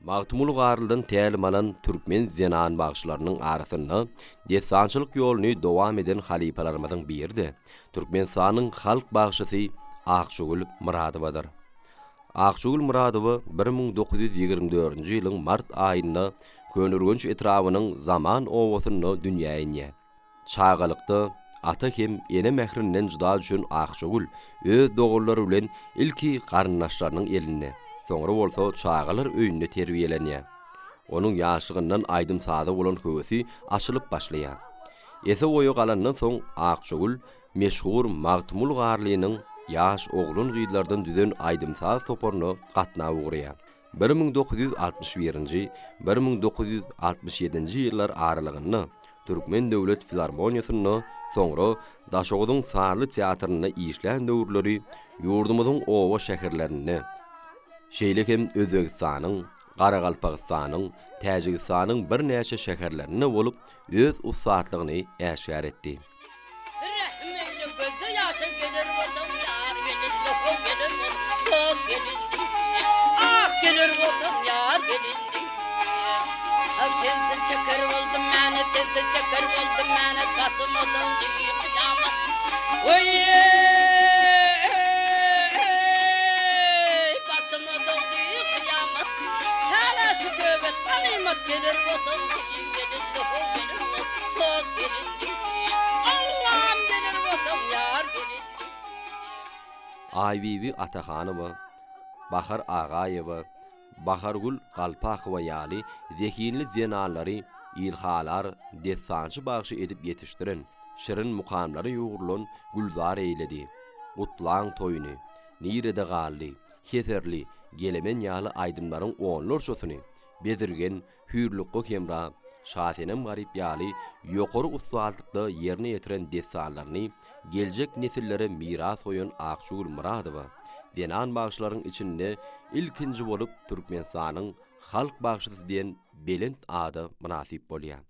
Magtymguly Garlydan tälim alan türkmen zenan bagşylarynyň arasynda dessançylyk ýoluny dowam eden halypalarymyzyň biri-de Türkmenistanyň halk bagşysy Akjagül Myradowadyr. Akjagül Myradowa 1924-nji ýylyň mart aýynda Köneürgenç etrabynyň Zaman obasynda dünýä inýär. Çagalykda ata hem ene mährinden jyda düşen Akjagül öz doganlary bilen ilki garyndaşlarynyň elinde, soňra bolsa çagalar öýünde terbiýelenýär. Onuň ýaşlygyndan aýdym-saza bolan höwesi açylyp başlaýar. Ese-boýa galandan soň Akjagül meşhur Magtymguly Garlynyň ýaş oglan-gyzlardan düzen aýdym-saz toparyna gatnap ugraýar. 1961-nji, 1967-nji ýyllar aralygynda Türkmen döwlet filarmoniýasynda, soňra Daşoguzyň sazly teatrynda işlän döwürleri ýurdumyzyň oba-şäherlerinde, şeýle hem Özbegistanyň, Garagalpagystanyň, Täjigistanyň birnäçe şäherlerinde bolup, öz ussatlygyny äşgär etdi. Rehim eýle gözde ýaşa geler bolsaň ýar gelindi how geler bol dost gelindi ah geler bolsaň ýar gelindi ah sensiz çeker boldum mäne sensiz çeker boldum mäne basym uzaldy kyýamat oý eý basym uzaldy kyýamat hälä şu söhbet ganymat geler bolsaň gelindi how geler bol dost gelindi Allam geler bolsaň ýar gelindi. Aýbibi Atahanowa, Bahar Agaýewa, Bahargül Galpakowa ýaly zehinli zenanlary ilhalar dessançy bagşy edip ýetişdiren, şirin mukamlara ýugrulan Gülzar eýledi, Gutlaň toýuny, Nirede galdy, Heserli, Gelemen ýaly aýdymlaryň onlarçasyny Bezirgen Hüýrlukga-Hemra, Şasenem-Garyp ýaly ýokary ussatlykda ýerine ýetiren dessanlaryny geljek nesillere miras goýan Akjagül Myradowa zenan bagşylaryň içinde ilkinji bolup Türkmenistanyň halk bagşysy diýen belent ada mynasyp bolýar.